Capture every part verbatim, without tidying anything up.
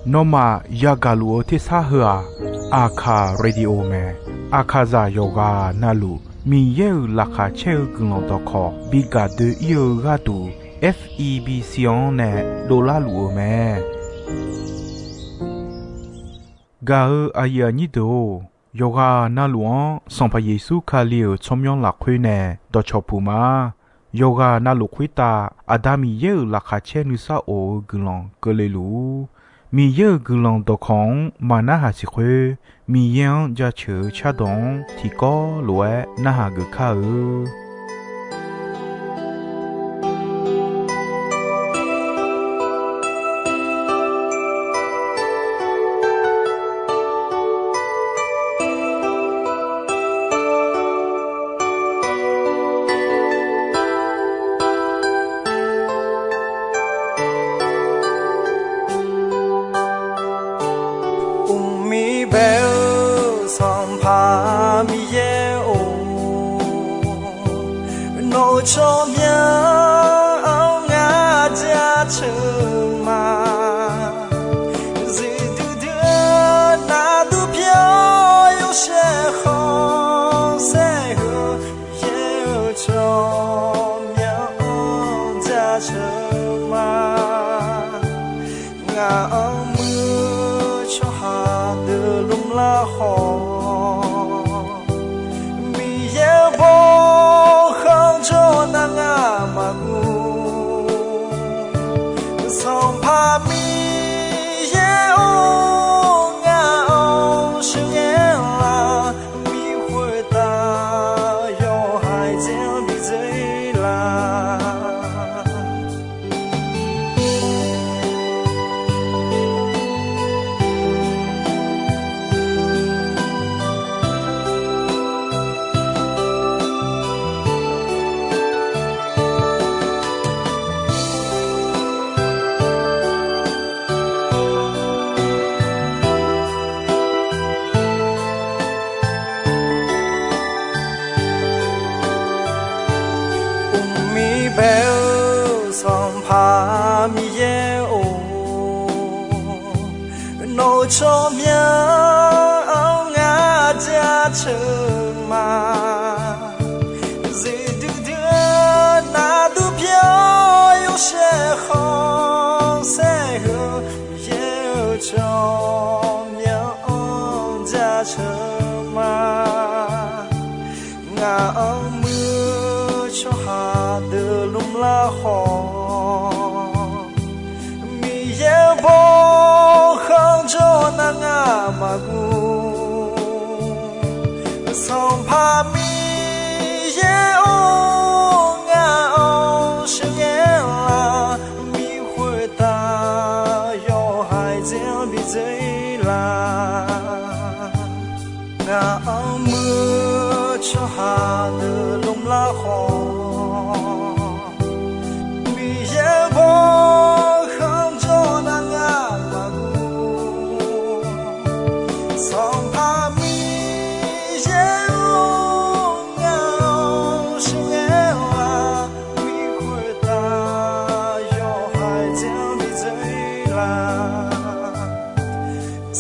Nawmaf yagaq luf-eu tersar heu-aq, Aqkaq Radio mae. Aqkaqzaq yawqghaq navluf Miqyaer-euq laqkhaq caer-eu guiqlanq dawqkawq bi gaq doe-ir-eu gharduq, F E B C-anr nae dovlar luf-eu mae. Gaq-eu aqyuif aqnyir deuq-or, yawqghaq navluf-anr Sanqpaq Yeqsur Kali-euq tsawrmyanr lafkhoer nae dawqcawq puq ma. Yawqghaq navluf khoertav Aqda Miqyaer-euq laqkhaq caer nuisar of-eu guiqlanq keuvle luf-ur. Miqyaer-euq guiqlanq dawqkawq-anr maqnarhaq siq khoer, Miqyaer-anr jaceuq-eu cardawq-anr tiqkawv lof-aer narhaq geuf kar-eu. Uqmir bae-eu Sanqpaq Miqyaer-or, nawq-euq tsawrmyanr-anr ngar jaceuq ma. Zifdui dui-eu nardur pyeuf-awr yawshaef khanqsaer heu, Miqyaer-euq tsawrmyanr-anr jaceuq ma. Ngaq-anr muiq-eu tsawrhaq deuq lmqlar khawf, Miqyaer-euq bawkhanq jawr nar ngar maqguv. Sanqpaq Miqyaer-or, ngaq-anr sheuqghae lar, Miqyaer khoertav yawhaiq dzae-anr bi dzae lar. Uqmir bae-eu Sanqpaq Miqyaer-or, nawq-euq tsawrmyanr-anr ngar jaceuq ma. Zifdui dui-eu nardur pyeuf-awr yawshaef khanqsaer heu, Miqyaer-euq tsawrmyanr-anr jaceuq ma. Ngaq-anr muiq-eu tsawrhaq deuq lmqlar khawf, Miqyaer-euq bawkhanq jawr nar ngar maqguv. Sanqpaq Miqyaer-or, ngaq-anr sheuqghae lar, Miqyaer khoertav yawhaiq dzae-anr bi dzae lar. Ngaq-anr muiq-eu tsawrhaq deuq lmqlar khawf, Miqyaer-euq bawkhanq jawr nar ngar maqguv. Sanqpaq Miqyaer-or, ngaq-anr sheuqghae lar, Miqyaer khoertav yawhaiq dzae-anr bi dzae lar.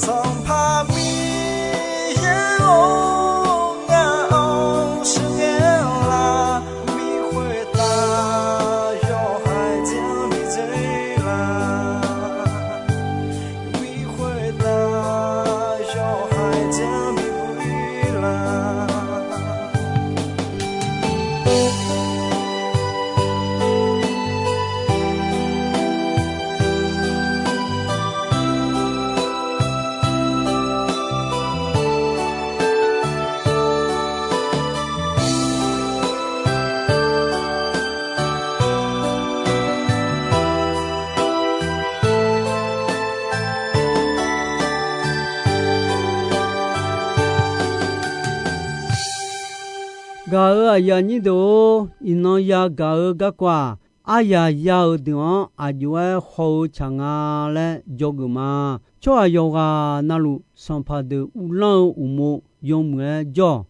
Sanqpaq Miqyaer-or, ngaq-anr sheuqghae lar, Miqyaer khoertav yawhaiq dzae-anr bi dzae lar. Miqyaer khoertav yawhaiq dzae-anr bi buir lar. Gaq-euq aqyuif aqnyir deuq-or, iqnan yagaq-eu garkawv-aq, aryaq ya-euq deuq-anr aqjox-aer haw-eu tsaq nga laer dzawgeuf ma. Tsawrhaq yawqghaq navluf sanqpaq deuq uvlanr-eu uqmov yawmuiq-aer jawr-awq.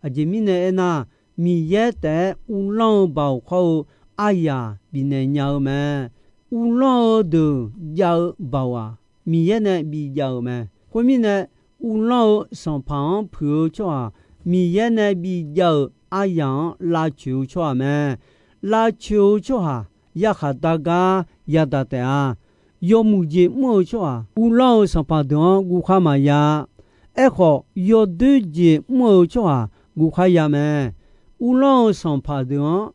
Aqjeq mirnae aernar, Miqyaer taef-aer uvlanr-eu baoq khawr-eu aryaq bifnaeq nya-eu mae. uvlanr-eu deuq jav-eu baoq-aq, Miqyaer nae bijav-euq mae. Khoermirnae, uvlanr-eu sanqpaq-anr puiq-eu tsawrhaq Miqyaer nae bijav-euq aryaq-anr lavcoeq-eu tsawrhaq mae. Lavcoeq-eu tsawrhaq yarkhaq dar gar yadaq taef-a. Yawmuiq jeq mr-eu tsawrhaq uvlanr-eu sanqpaq deuq-anr guvkhar maqya-a. Aerkhawf, yawdoer jeq mr-eu tsawrhaq guvkhar ya mae. Uvlanr-eu sanqpaq deuq-anr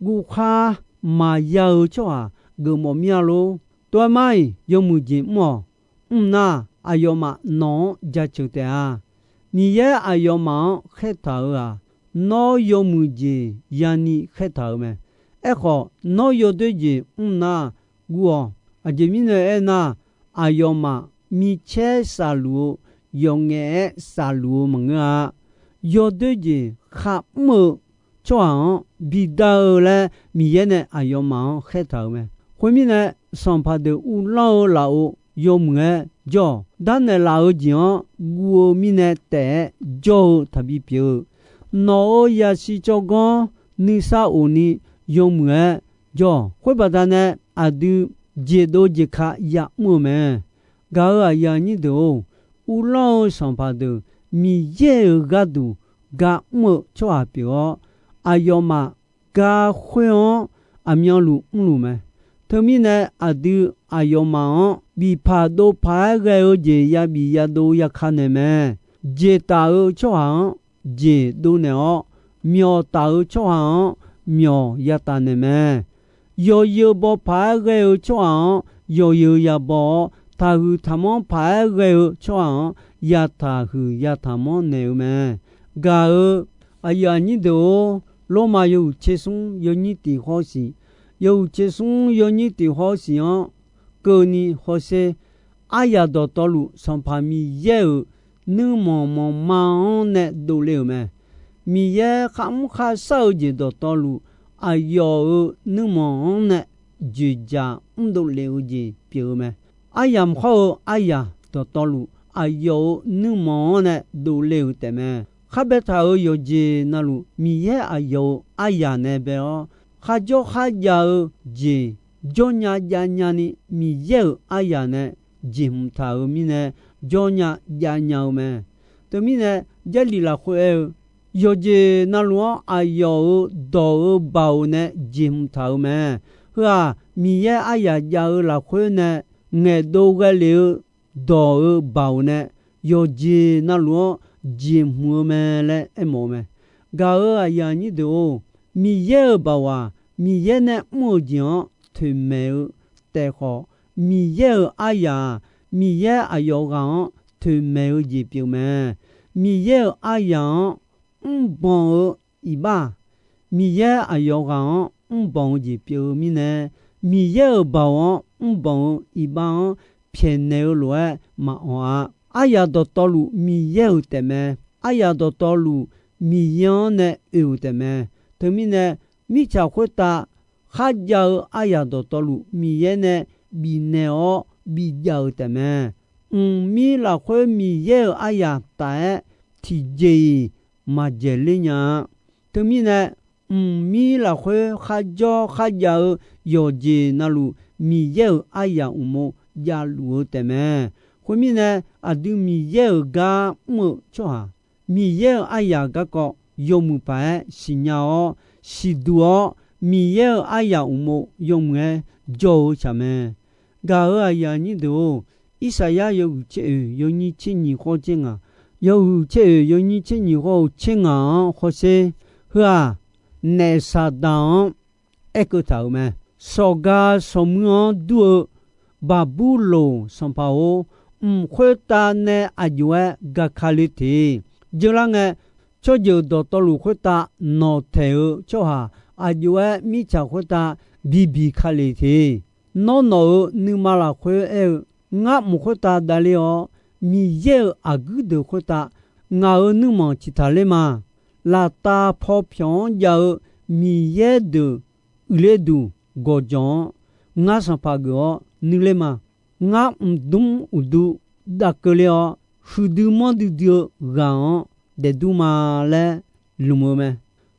guvkhar maqya-eu tsawrhaq geufmawf mir-a lor. Tov-aer mar-iq, yawmuiq jeq mr-awq. Mr nar, aqyawfmaf nawq-anr jaceuq taef-a. Miqyaer aqyawfmaf-anr khaertaq-euq-aq, nawr yawmuiq jeq yani khaertaq-euq mae. Aerkhawf, nawr yawdoer jeq mr nar, guv-awq. Aqjeq mirnae aernar, aqyawfmaf micaer saqluf-eu yawqngaef-aer saqluf-eu maqngeur-a. Yawdoer jeq kharmr-eu tsawrhaq-anr bidar-eu laer Miqyaer nae aqyawfmaf-anr khaertaq-euq mae. Khoermirnae, sanqpaq deuq uvlanr-eu lafov yawmuiq-aer jawr-awq. Darnaeq laf-eu jeq-anr guv-eu mirnae taef-aer jawr-eu taqbi pyeuf-eu, nawq-euq yasiq tsawrganr nuisar of ni yawmuiq-aer jawr-awq. Khoer baqdanae aqdui jeqdov jeqka ya'mr-eu mae. Gaq-euq aqyuif aqnyir deuq-or, uvlanr-eu sanqpaq deuq Miqyaer-euq gharduq gar mr-eu tsawrhaq pyeuf-awr, aqyawfmaf gar khoer-anr aqmyanluf mrluf mae. Teumirnae, aqdui aqyawfmaf-anr bifpaq dovpaq-aer ghae-eu jeq yabif yadov yaka naeq mae. Jeqtaf-eu tsawrhaq-anr jeq dovnaeq-awr, myawq taf-eu tsawrhaq-anr myawq yataf naeq mae. Yawzeu baw paq-aer ghae-eu tsawrhaq-anr yawzeu yabaw-awr, taqhuiq taqmanr paq-aer ghae-eu tsawrhaq-anr yataqhuiq yataqmanr naeq-eu mae. Gaq-euq aqyuif aqnyir deuq-or, Lormav yawhuiq tser smr yawnyir tiq hawr-eu siq, yawhuiq tser smr yawnyir tiq hawr-eu siq-anr keuvni hawsher. Aryaq dawqtawvluf Sanqpaq Miqyaer-euq nuirmanq manqma-anr nae dovle-euq mae. Miqyaer kharmr kharshar-eu jeq dawqtawvluf, aqyawf-euq nuirmanq-anr nae dzoeqdzaq mrdov lef-eu jeq pyeuf-eu mae. Aryamq hawr-eu aryaq dawqtawvluf, aqyawf-euq nuirmanq-anr nae dovle-euq taefmae. Khar baetaq-euq yawqjeq navluf, Miqyaer aqyawf-euq aryaq nae bae-awr, kharjawr kharjav-eu jeq jawrnya javnya ni Miqyaer-euq aryaq nae jeqhmq taq-euq mirnae, jawrnya javnya-eu mae. Teumirnae, Jarlif lafkhoer aer-eu, yawqjeq navluf-anr aqyawf-euq dawq-euq baoq nae jeqhmq taq-euq mae. Heu-aq, Miqyaer aryaq jav-eu lafkhoer nae ngaeqdov ghae lef-eu dawq-euq baoq nae yawqjeq navluf-anr jeqhmq-eu mae laer aermawf-eu mae. Gaq-euq aqyuif aqnyir deuq-or, Miqyaer-euq baoq-aq, Miqyaer nae mr-euq jeq-anr toeqmaeq-eu taef khawf, Miqyaer-euq aryaq-aq, Miqyaer aqyawf ghaq-anr toeqmaeq-eu jeq pyeuf mae. Miqyaer-euq aryaq-anr mrbanq-eu iqbax, Miqyaer aqyawf ghaq-anr mrbanq-eu jeq pyeuf-eu mirnae, Miqyaer-euq baoq-anr mrbanq-eu iqbax-anr pyaeqnaeq-eu lof-aer maqawq-a. Aryaq dawqtawvluf Miqyaer-euq taefmae. Aryaq dawqtawvluf Miqyaer-anr nae oe-euq taefmae. Teumirnae, mirtsaq khoertav kharjav-eu aryaq dawqtawvluf Miqyaer nae bifnaeq-awr bijav-euq taefmae. Mqmir lafkhoer Miqyaer-euq aryaq taf-aer tiqjeq-iq maqdzaeq ler nya-a. Teumirnae, mqmir lafkhoer kharjawr kharjav-eu yawqjeq navluf, Miqyaer-euq aryaq uqmov javluf-eu taefmae. Khoermirnae, aqdui Miqyaer-euq gar mr-eu tsawrhaq, Miqyaer-euq aryaq garkawv yawmuiq paq-aer siqnya-awr, siqduq-awr, Miqyaer-euq aryaq uqmov yawmuiq-aer jawr-eu tsaq mae. Gaq-euq aqyuif aqnyir deuq-or, Irsaqyar yawhuiq tser oeq yawnyir tser nyiq khawr tser ngaq, yawhuiq tser oeq yawnyir tser nyiq khawr-eu tser ngaq-anr hawsher. Heu-aq, naef Saqdaq-anr aerkeuv taq-euq mae. Sawqga sawqmuir-anr dur-eu Baqburloq sanqpaq-or, mq khoertav nae aqjox-aer gaka le te. Jeular ngae, tsawrjeuq dawqtawvluf khoertav nawqtaeq-eu tsawrhaq aqjox-aer mirtsaq khoertav bibiq ka le te. Nawr nawq-euq nuima lafkhoer aer-eu, ngar mq khoertav davler-awr, Miqyaer-euq aqguir deuq khoertav ngaq-euq nuirmanq ciqtaq ler ma. Laftav paw pyawq-anr jav-eu Miqyaer deuq uiqler duq gawqjawq-anr ngar sanqpaq geuf-awr nuiler ma. Ngar mqdmr uqdu dav keuvler-awr, huiqdui manrdui dui-eu ghaq-anr daefdur ma laer lmq-eu mae.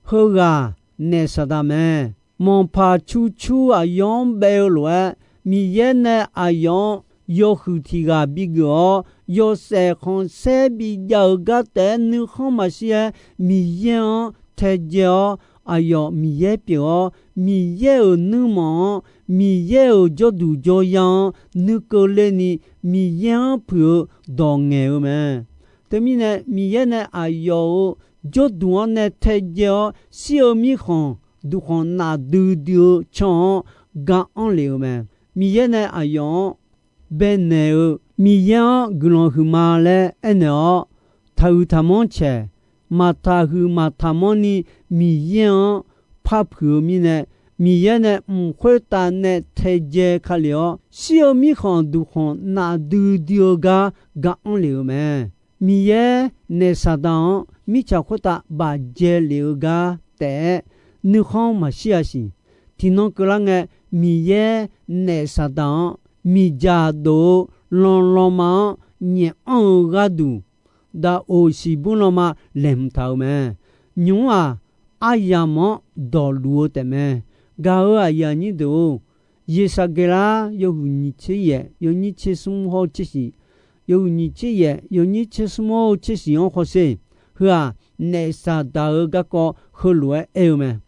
Heughaq naef Saqdaq mae. Manqpaq curcur aqyawf-anr baev-eu lof-aer, Miqyaer nae aqyawf-anr yawhuiq tiq ghaq bigeuf-awr, yawshaef khanqsaer bijav-euq gar taef-aer nuikhanr maqshir-aer, Miqyaer-anr taedzae-awr, aqyawf Miqyaer pyeuf-awr, Miqyaer-euq nuirmanq-anr, Miqyaer-euq jawrduq jawrya-anr nuikeuvle ni, Miqyaer-anr puiq-eu dawq ngaeq-eu mae. Teumirnae, Miqyaer nae aqyawf-euq jawrduq-anr nae taedzae-awr, shir-eu mirkhanq duqkhanq nafdui dui-eu can-anr ga anr lef-eu mae. Miqyaer nae aqyawf-anr baenaeq-eu, Miqyaer-anr guiqlanq huiqma laer aernaeq-awr, taqhuiq taqmanr caeq, maqtaqhuiq maqtaqmanr ni Miqyaer-anr par puiq-eu mirnae, Miqyaer nae mq khoertav nae taedzae kalef-awr, shir-eu mirkhanq duqkhanq nafdui dui-eu gar ga anr lef-eu mae. Miqyaer naef Saqdaq-anr mirtsaq khoertav bafdzae lef-eu gar taef-aer nuikhanr maqshir-a siq. Tiqnan keuvlar ngae, Miqyaer naef Saqdaq-anr miqdzaq dof-eu lanlanma-anr nyaef anr-eu gharduq, daqoq siqbur lanma laeqhmq taq-euq mae. Nymq-mr-aq, aryamq-anr dawqluf-eu taefmae. Gaq-euq aqyuif aqnyir deuq-or, Yeqsaqgeqlar yawhuiq nyiq tser yaef yawnyir tser smr hawr-eu tser shiq, yawhuiq nyiq tser yaef yawnyir tser smr hawr-eu tser shiq-anr hawsher. Heu-aq, naef Saqdaq-euq garkawv heulof-aer aer-eu mae.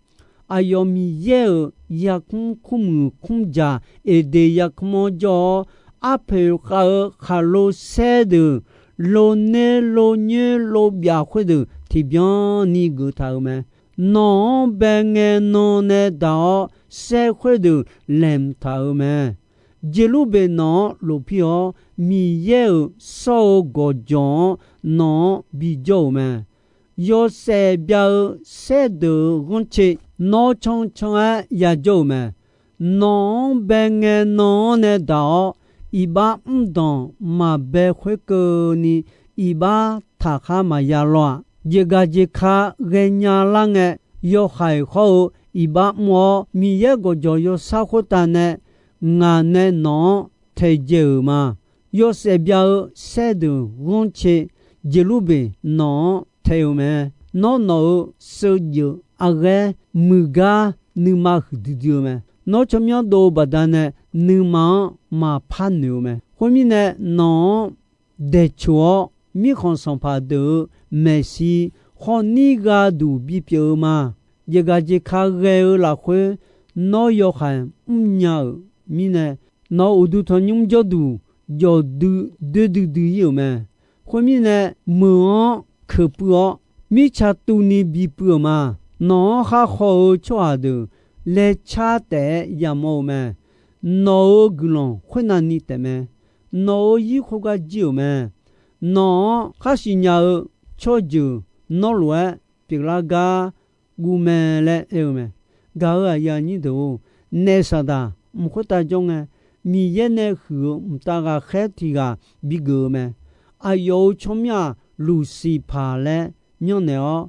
Aqyawf Miqyaer-euq yarkmr kurmuiq kmr dzaq Eqdeq yarkmr-anr jawr-awr, arpoeq khav-eu khaqlo saer deuq, lo ner lo nyoer lo byaf khoerdeuq tiqbyan ni geuf taq-euq mae. Nawq-anr bae ngae nan nae daq-awr, saer khoerdeuq laeqhmq taq-euq mae. Jeqlurbeq nawq-anr lofpir-awr, Miqyaer-euq shawr-eu gawqjawq-anr nawq-anr bijawr-euq mae. Yawshaef bya-eu saerdeuq-euq ghanrcae nawr cancan-aer yajawr-euq mae. Nawq-anr bae ngae nan-anr nae daq-awr, iqbax mrdanq maqbae khoerkeuvni, iqbax taqkhar maqya lawr-aq, jeqgaq jeqka ghaenya lar ngae, yawhaiq hawr-eu iqbax mr-awr, Miqyaer gawqjawq yawsar khoertav nae ngaq nae nawq-anr taedzae-euq ma. Yawshaef bya-eu saerdeuq ghanrcae Jeqlurbeq nawq-anr tae-eu mae. Nawr nawq-euq sheujeuf arghaer muiqgar nuima huiqdui dui-eu mae. Nawr tsawrmyanr dov-eu baqdanae nuima-anr maqpar noeq-eu mae. Khoermirnae, nawq-anr daeqcoq-awr, mirkhanq sanqpaq deuq-euq maeqshi khawf nir gharduq bipyeuf-eu ma. Jeqgaq jeqka ghae-eu lafkhoer nawr yawhaiq mrnya-euq mirnae, nawq-euq uqduq tanqnymr jawrduq jawqdui doer duidui ir-euq mae. Khoermirnae, meuq-anr keuq puiv-awr, mirtsa tuvni bipuiv-euq ma. Nawq-anr khar haw-eu tsawrhaq deuq laecar taef-aer yamawr-eu mae. Nawq-euq guiqlanq khoernavni taefmae. Nawq-euq ir khoergar jir-euq mae. Nawq-anr khar siqnya-eu tsawrjeuq nawr lof-aer pyeuflar gar guv mae laer aer-eu mae. Gaq-euq aqyuif aqnyir deuq-or, naef Saqdaq mq khoertav jawr ngae, Miqyaer nae huiq-eu mqtav ghaqkhaer tiq ghaq bigeuf-eu mae. Aqyawf-euq tsawrmyanr-aq, Luqsiqpaq laer myanrnaeq-awr,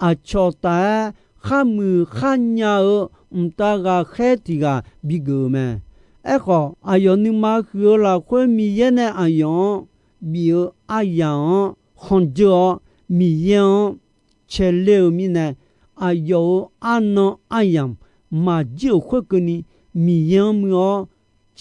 aqcawq taf-aer kharmuiq kharnya-eu mqtav ghaqkhaer tiq ghaq bigeuf-eu mae. Aerkhawf, aqyawf nuima huiq-eu lafkhoer Miqyaer nae aqyawf-anr bif-eu aryamq-anr khanqdzeur-awr, Miqyaer-anr caeler-eu mirnae, aqyawf-euq arnan aryamq maqjir-euq khoerkeuvni, Miqyaer-anr muiq-awr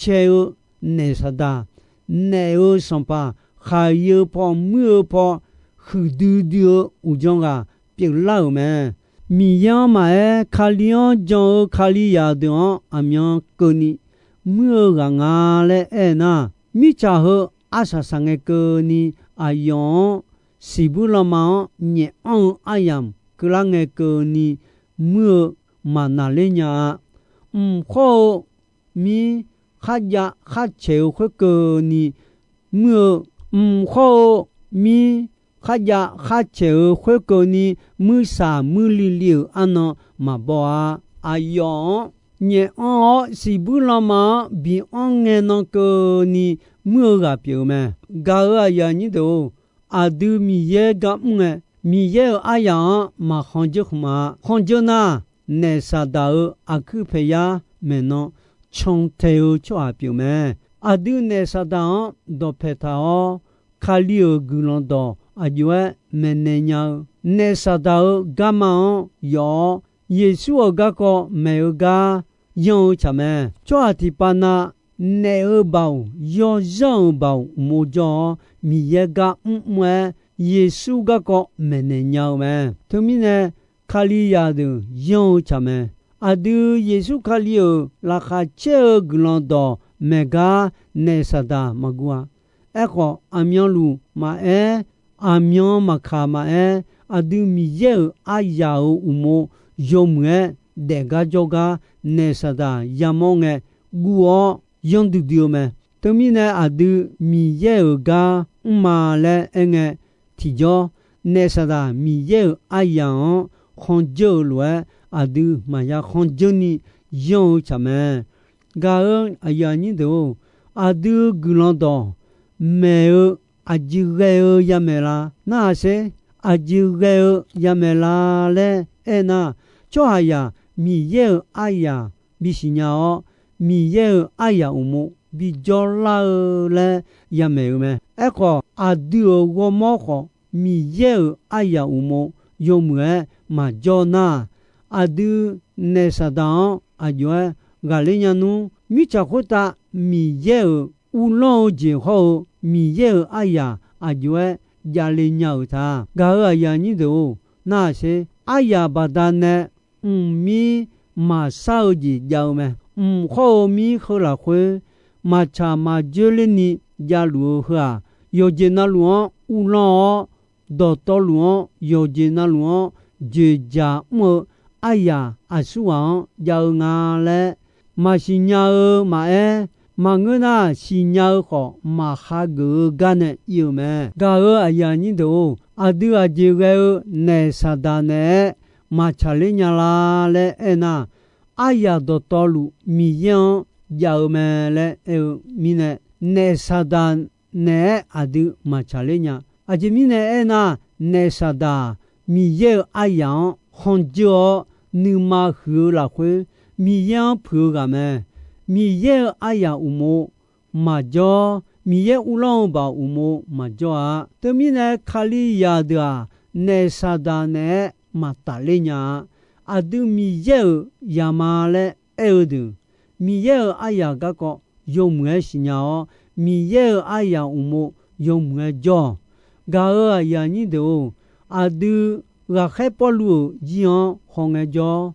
cae-eu naef Saqdaq, naef-euq sanqpaq, khaqyi-eu paw, muir-eu paw, huiqdui dui-eu uqdzan ghaq pyeuflar-euq mae. Miqyaer-anr maqaer, Kali-anr jan-eu Kalizaq deuq-anr aqmyan keuvni, muir-eu ghaq nga laer aer nar, mirtsaq heu arsaq saq ngae keuvni, aqyawf-anr siqbuir lanma-anr nyaef anr-eu aryamq keuvlar ngae keuvni, muir-eu maqnaqler nya-a. Mq khawr-eu mir kharjav kharcaeq-eu khoerkeuvni muir-eu, mq khawr-eu mir kharjav kharcaeq-eu khoerkeuvni, muirsaq muirli li-euq arnan maqbaw-a. Aqyawf-anr nyaef anr-awr, siqbuir lanma-anr bi anr ngae nan keuvni muir-eu ghaq pyeuf-eu mae. Gaq-euq aqyuif aqnyir deuq-or, aqdui Miqyaer gar mr ngae, Miqyaer-euq aryamq-anr maqkhanqdzeur khmq-a. Khanqdzeur nar, naef Saqdaq-euq aqkuir paeqyar maeqnan cantae-eu tsawrhaq pyeuf mae. Aqdui naef Saqdaq-anr dawqpae taq-awr, Kali-euq guiqlanq dawq aqjox-aer maeqnaeq nya-eu, naef Saqdaq-euq garma-anr yawf-awr, Yeqsur-euq garkawv maeq-eu gar yanr-eu tsaq mae. Tsawrhaq tiqpav na naef-eu baoq, yawzanr-euq baoq uqmov jawr-awr, Miqyaer gar mrmr-aer, Yeqsur garkawv maeqnaeq nya-eu mae. Teumirnae, Kalizaq deuq yanr-eu tsaq mae. Aqdui Yeqsur Kali-euq laqkhaq caer-eu guiqlanq dawqmaeq gar naef Saqdaq maqguv-a. Aerkhawf, aqmyanluf maqaer, aqmyan maqkaq maqaer, aqdui Miqyaer-euq aryaq-euq uqmov yawmuiq-aer daef gar jawr gar naef Saqdaq yamawr ngae guv-awr yanr duidui-eu mae. Teumirnae, aqdui Miqyaer-euq gar mrma laer aerngae, tiqjawr, naef Saqdaq Miqyaer-euq aryaq-anr khanqdzeur-eu lof-aer, aqdui maqya khanqdzeur ni yanr-eu tsaq mae. Gaq-eu aqyuif aqnyir deuq-or, aqdui guiqlanq dawq maeq-eu aqjeq ghae-eu yamaeq la? Narhaq sher, aqjeq ghae-eu yamaeq la laer aernar, tsawrhaqzaq Miqyaer-euq aryaq bisiqnya-awr, Miqyaer-euq aryaq uqmov bijawr lar-eu laer yamaeq-eu mae. Aerkhawf, aqdui-euq ghawrmawr khawf, Miqyaer-euq aryaq uqmov yawmuiq-aer maqjawr nar, aqdui naef Saqdaq-anr aqjox-aer ghaqler nya nmr. Mirtsaq khoertav Miqyaer-euq uvlanr-eu jeq hawr-eu Miqyaer-euq aryaq aqjox-aer javle nya-euq ta. Gaq-eu aqyuif aqnyir deuq-or, narhaq sher, aryaq baqdanae mqmir maqshar-eu jeq jav-eu mae. Mq hawr-eu mir heu lafkhoer maqtsaq maqjoer lerni javluf-eu heu-aq, yawqjeq navluf-anr uvlanr-awr, dawqtawvluf-anr yawqjeq navluf-anr dzoeqdzaq mr-eu aryaq aqsurghaq-anr jav-eu nga laer maqsiq nya-eu maqaer, maqngeur nar siqnya-eu khawf maqhageuf-eu gar nae ir-eu mae. Gaq-eu aqyuif aqnyir deuq-or, aqdui aqjeq ghae-eu naef Saqdaq naeq-aer maqtsaq ler nya la laer aernar, aryaq dawqtawvluf Miqyaer-anr jav-eu mae laer aer-eu mirnae, naef Saqdaq naeq-aer aqdui maqtsaq ler nya. Aqjeq mirnae aernar, naef Saqdaq Miqyaer-euq aryaq-anr khanqdzeur-awr, nuima huiq-eu lafkhoer Miqyaer-anr puiq-eu ghaq mae. Miqyaer-euq aryaq uqmov maqjawr, Miqyaer uvlanr-eu baoq uqmov maqjawr-a. Teumirnae, Kalizaq deuq-aq, naef Saqdaq naeq-aer maqtafler nya-a. Aqdui Miqyaer-euq zaqma laer aer-eu deuq, Miqyaer-euq aryaq garkawv yawmuiq-aer siqnya-awr, Miqyaer-euq aryaq uqmov yawmuiq-aer jawr-awq. Gaq-eu aqyuif aqnyir deuq-or, aqdui ghaqkhaer Pawrluv-euq jir-anr hawngae jawr-awr,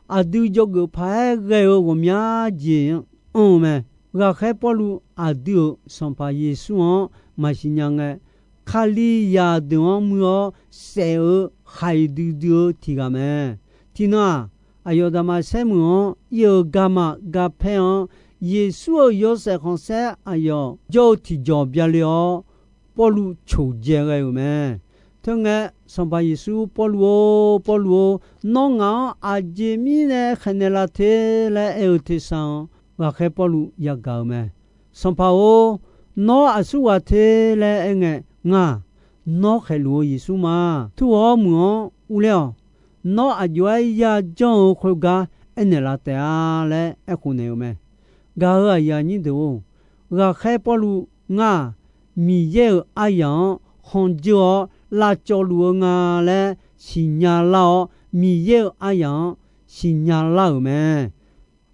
aqdui dzawgeuf paq-aer ghae-eu ghawqmya jeq anr-eu mae. Ghaqkhaer Pawrluv aqdui-euq Sanqpaq Yeqsur-anr maqsiq nya ngae, Kalizaq deuq-anr muir-awr saef-eu khaiq duidui-eu tiq ghaq mae. Tiqnan-aq, aqyawf Daqmaqsaer meuq-anr ir-eu garma garpaer-anr, Yeqsur-euq yawshaef khanqsaer aqyawf jawr-eu tiqjawq byale-awr, Pawrluv coqdzae ghae-euq mae. Teungae, Sanqpaq Yeqsur, Pawrluv-or, Pawrluv-or, nawr ngaq-anr aqjeq mirnae khaeqnaeq la te laer aer-eu tersar-anr, ghaqkhaer Pawrluv yagaq-euq mae. Sanqpaq-or, nawr aqsurghaq te laer aerngae, ngaq, nawr khaeqluf-eu Yeqsur ma. Tur-awr meuq-anr urler-awq. Nawr aqjox-aer yajanr-eu khoergar aernaeq la taef-a laer aerkhof naeq-eu mae. Gaq-eu aqyuif aqnyir deuq-or, ghaqkhaer Pawrluv, ngaq, Miqyaer-euq aryaq-anr khanqdzeur-awr lavcawv luf-eu nga laer siqnya lar-awr, Miqyaer-euq aryaq-anr siqnya lar-euq mae.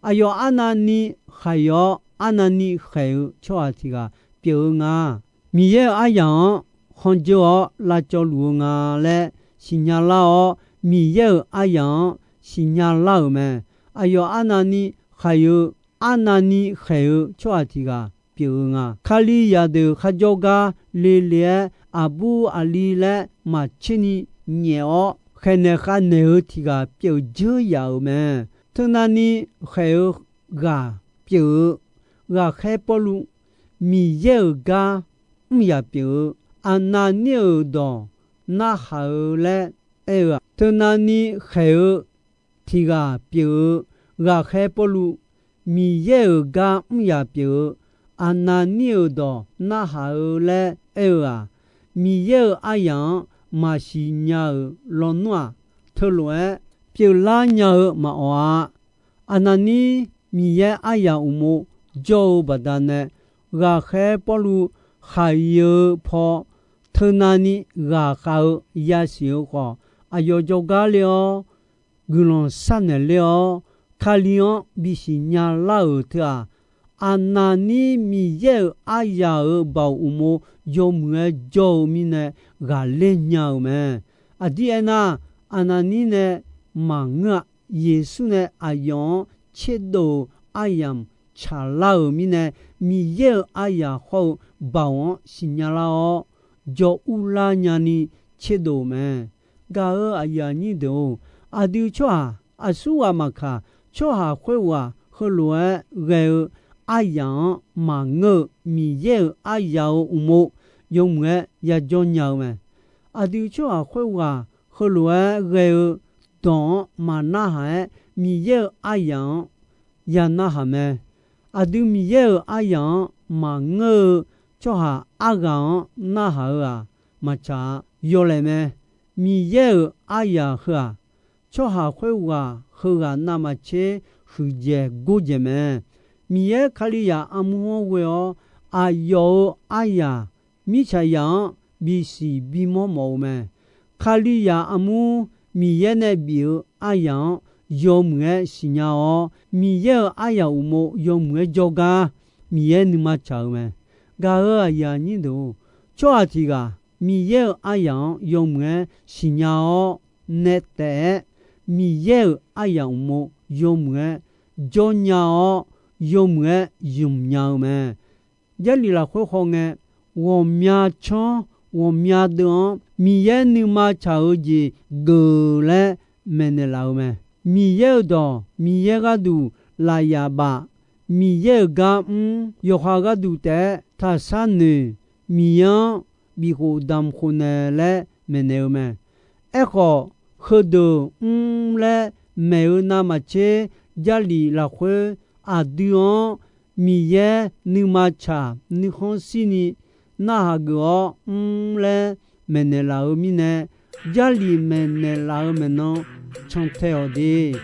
Aqyawf arnavni khaiq-awr arnavni khaeq-eu tsawrhaq tiq ghaq pyeuf-eu nga. Miqyaer-euq aryaq-anr khanqdzeur-awr lavcawv luf-eu nga laer siqnya lar-awr, Miqyaer-euq aryaq-anr siqnya lar-euq mae. Aqyawf arnavni khaiq-eu, arnavni khaeq-eu tsawrhaq tiq ghaq pyeuf-eu nga. Kalizaq deuq kharjawr gar lele-aer aqbur aqli laer maqtser ni nyaef-awr khaeqnaeq khavnaeq-eu tiq ghaq pyeuf dzeur yaf-euq mae. Teunavni khaeq-eu ghaq pyeuf-eu ghaqkhaer Pawrluv, Miqyaer-euq gar mr yaq pyeuf-eu, Aqnavnir-euq dawq narhaq-eu laer aer-eu-aq, teunavni khaeq-eu tiq ghaq pyeuf-eu ghaqkhaer Pawrluv, Miqyaer-euq gar mr yaq pyeuf-eu, Aqnavnir-euq dawq narhaq-eu laer aer-eu-aq, Miqyaer-euq aryaq-anr maqsiq nya-euq lawnmr-aq, teulof-aer pyeuflar nya-eu maqawq-a. Aqnavnir Miqyaer aryaq uqmov jawr-eu baqdanae, ghaqkhaer Pawrluv khaq-iq-eu paw teunavni ghaqkhav-eu yasiq-eu khawf, aqyawf jawrgar ler-awr, guiqlanq sharnaeq ler-awr, Kali-anr bisiq nya lar-euq teu-aq, Aqnaqnir Miqyaer-euq aryaq-euq baoq uqmov yawmuiq-aer jawr-eu mirnae ghaqler nya-euq mae. Aqdir aernar, Aqnaqnir nae maqngeur-a. Yeqsur nae aqyawf-anr tserdov-euq aryamq tsaqlar-euq mirnae, Miqyaer-euq aryaq hawr-eu baoq-anr siqnya lar-awr, jawr urlar nyani tserdov-euq mae. Gaq-euq aqyuif aqnyir deuq-or, aqdui tsawrhaq aqsurghaq maqkaq, tsawrhaq khoerghaq heulof-aer ghae-eu aryaq-anr maqngeur-eu Miqyaer-euq aryaq-euq uqmov yawmuiq-aer yajawr nya-eu mae. Aqdui tsawrhaq khoerghaq heulof-aer ghae-eu dawq-anr maqnarhaq-aer, Miqyaer-euq aryaq-anr ya narhaq mae. Aqdui Miqyaer-euq aryaq-anr maqngeur-eu tsawrhaq arghaq-anr narhaq-eu-aq, maqtsaq-a. Yawlaeq mae. Miqyaer-euq aryaq heu-aq, tsawrhaq khoerghaq heughaq navmaqtser huiqdzaeq gordzaeq mae. Miqyaer Kalizaq armur-anr ghoe-awr, aqyawf-euq aryaq mirtsaqzaq-anr bisiq bimawr mawf-eu mae. Kalizaq armur Miqyaer nae bif-eu aryaq-anr yawmuiq-aer siqnya-awr, Miqyaer-euq aryaq uqmov yawmuiq-aer jawrgar Miqyaer nuima tsaq-eu mae. Gaq-euq aqyuif aqnyir deuq-or, tsawrhaq tiq ghaq Miqyaer-euq aryaq-anr yawmuiq-aer siqnya-awr, nae taef-aer Miqyaer-euq aryaq uqmov yawmuiq-aer jawrnya-awr, yawmuiq-aer zmq nya-eu mae. Jarlif lafkhoer hawngae, ghawqmya tsanr ghawqmya deuv-anr Miqyaer nuima tsaq-eu jeq geuf laer maeqnaeq laf-eu mae. Miqyaer-euq dawq, Miqyaer gharduq lafyaf baf, Miqyaer-euq gar mr, yawqha gharduq taef-aer taqshar noeq, Miqyaer-anr bifkhof damq khofnaeq laer maeqnaeq-eu mae. Aerkhawf, heudeuq mr laer maeq-eu navmaqtser, Jarlif lafkhoer aqdui-anr Miqyaer nuima tsaq nuikhanr shirni narhaq geuf-awr mr laer maeqnaeq laf-eu mirnae, Jarlif maeqnaeq laf-eu maeqnan cantae-awq de.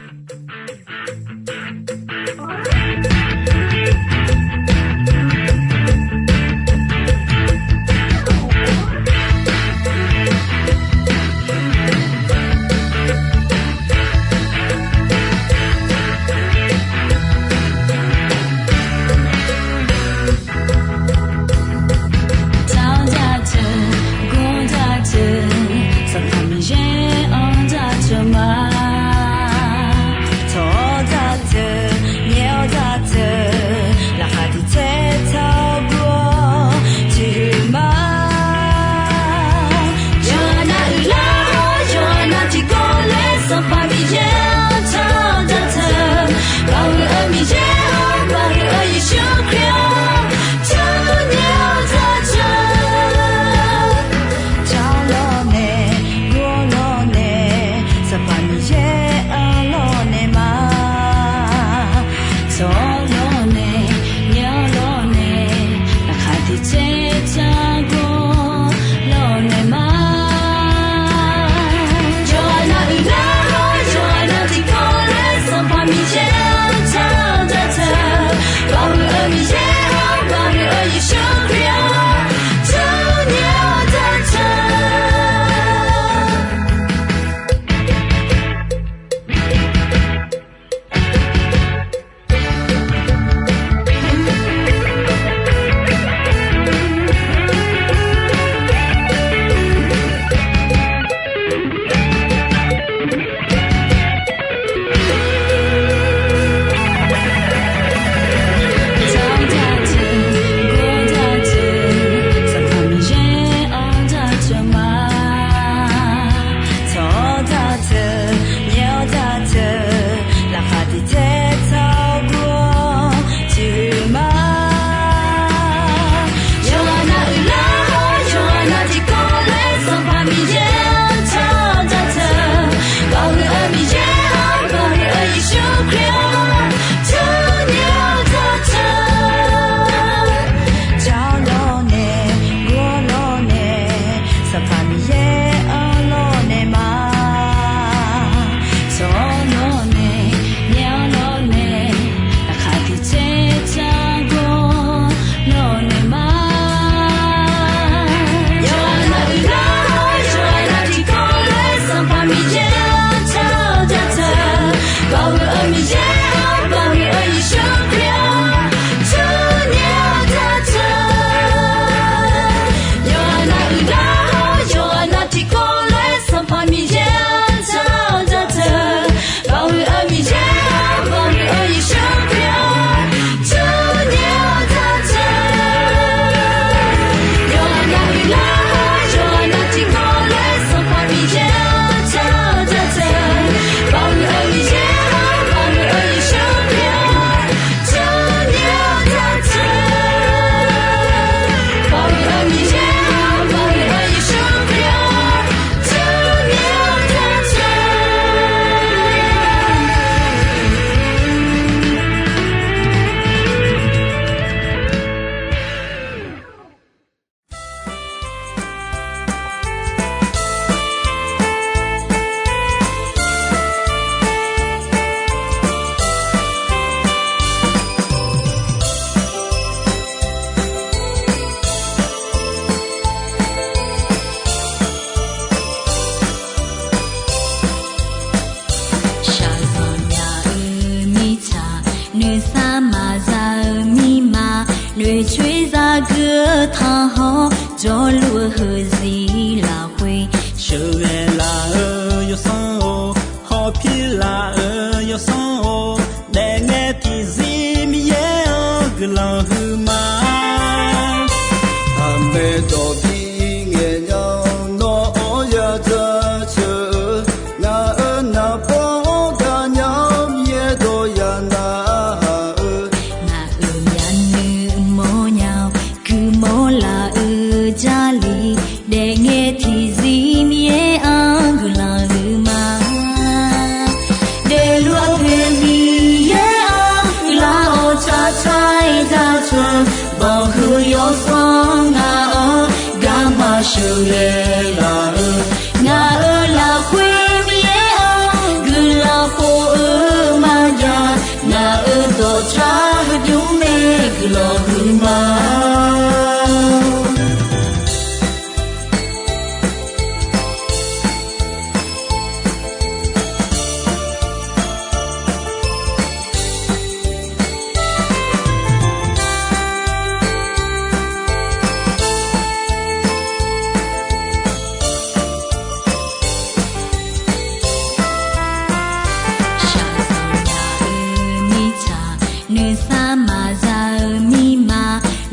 Noeqcoer zaqguq-eu tanqhawq, jawrluf-eu heuzir lafkhoer sheuqghae laf-eu yawsanr-or, hawpir laf-eu yawsanr-or, daefngae tiqzir Miqyaer-anr guiqlanq huiqma. Aqmaeq dawq bi ngaeq nya, nawr-anr ya jaceuq-eu, ngaq-euq naqbawr-anr gaqnya-awr, Miqyaer dawq ya narhaq-eu, ngaq-euq myavnuiv mawrnya-awr, guiqmawr laf-eu Jarlif, daefngae tiqzir Miqyaer-anr guiqlanq huiqma. Daefluf-eu poeq Miqyaer-anr guiqlanq-awr, tsaqtsaq-aer jaceuq-eu, banqhuiq yawsanr ngaq-anr garma sheuqghae laf-eu, ngaq-euq lafkhoer Miqyaer-anr guiqlanq khof-eu maqjav, ngaq-euq dawqtsav heubymr mae guiqlanq huiqma. Shaqzanq nya-eu mirtsaq, nuisar maqza-eu mirma,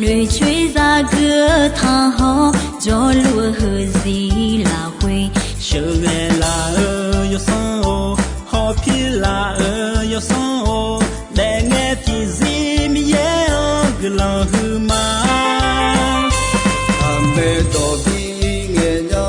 noeqcoer zaqguq-eu tanqhawq, jawrluf-eu heuzir lafkhoer sheuqghae laf-eu yawsanr-or, hawpir laf-eu yawsanr-or, daefngae tiqzir Miqyaer-anr guiqlanq huiqma. Aqmaeq dawq bi ngaeq nya,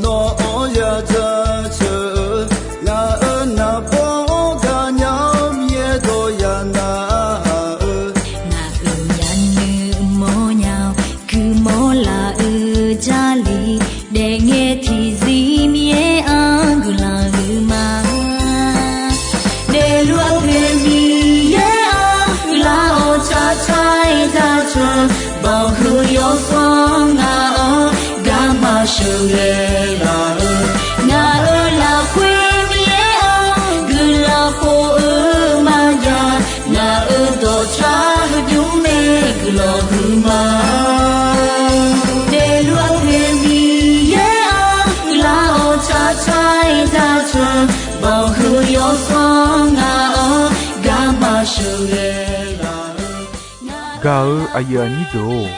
nawr-anr ya jaceuq-eu, ngaq-euq naqbawr-anr gaqnya-awr, Miqyaer dawq ya narhaq-eu, ngaq-euq myavnuiv mawrnya-awr, guiqmawr laf-eu Jarlif, daefngae tiqzir Miqyaer-anr guiqlanq huiqma. Daefluf-eu poeq Miqyaer-anr guiqlanq-awr, tsaqtsaq-aer jaceuq-eu, banqhuiq yawsanr ngaq-anr garma sheuqghae laf-eu, ngaq-euq lafkhoer Miqyaer-anr guiqlanq khof-eu maqjav, ngaq-euq dawqtsav heubymr mae guiqlanq huiqma. Daefluf-eu poeq Miqyaer-anr guiqlanq-awr, tsaqtsaq-aer jaceuq-eu, banqhuiq yawsanr ngaq-anr garma sheuqghae laf-eu. Gaq-eu aqyuif aqnyir deuq-or,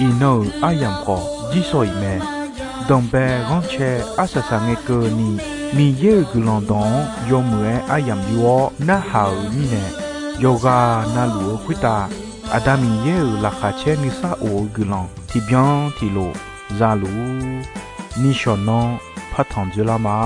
iqnan-euq aryamq khawf jirsawq iq mae. Danqbae ghanrcae arsaq saq ngae keuvni, Miqyaer-euq guiqlanq dawq-anr yawmuiq-aer aryamq yur-awr narhaq-euq mirnae, yawqghaq navluf-eu khoertav Aqda Miqyaer-euq laqkhaq caer nuisar of-eu guiqlanq tiqbyan tiqlof za luf-ur. Nishawq nanr partanq dzoerlar ma.